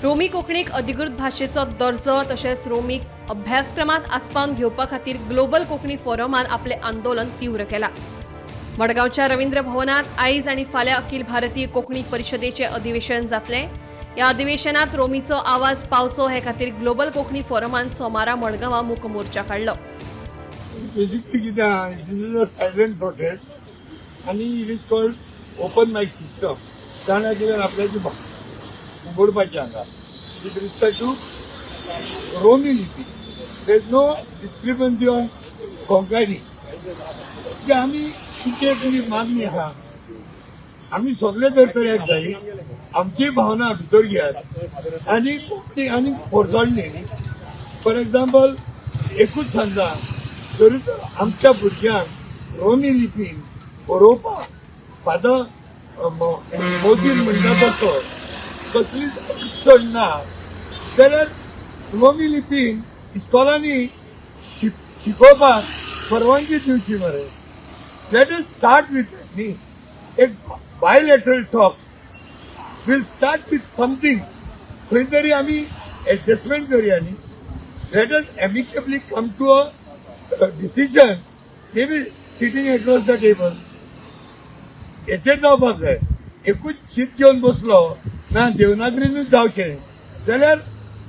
रोमी कोंकणीक अधिकृत भाशेचो दर्जो तशेंच रोमीक अभ्यासक्रमांत आस्पावन घेवपा खातीर ग्लोबल कोंकणी फोरमान आपलें आंदोलन तीव्र केलां. मडगांवच्या रवींद्र भवनात आयज आनी फाल्यां अखिल भारतीय कोंकणी परिशदेचें अधिवेशन जातलें. ह्या अधिवेशनात रोमीचो आवाज पावचो हे खातीर ग्लोबल कोंकणी फोरमान सोमारा मडगांवां मूक मोर्चा काडलो. बेसिकली कितें आहा, this is a silent protest आनी it is called open mic system. जाणा कितें आपल्याची उगडपाची हांगा with respect to रोमी लिपी. There is no discrepancy on Konkani. की आमी तिची एक मागणी आहा, आमी सगळे जर तर एक जाय, आमची भावना भितर घेयात आनी कोंकणी आनी फोरसाण न्ही. फॉर एक्झाम्पल, एकूच सांगता, जरी तर आमच्या भुरग्यांक रोमी लिपीन बरोवपाक फादर मोदीन म्हणटा तसो कसलीच अडचण ना जाल्यार रोमी लिपीन इस्कॉलांनी शिकोवपाक परवानगी दिवची मरे. Let us start with न्ही एक bilateral talks. We'll start with something. खंय तरी आमी एडजस्टमेंट करूया न्ही. Let us amicably come to a decision, maybe sitting across the table. हेचेर जावपाक जाय. एकूच शीत घेवन बसलो ना, देवनागरीनूच जावचें जाल्यार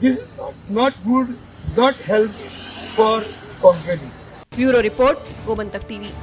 this is not good, not help for Konkani. Bureau report, Gomantak TV.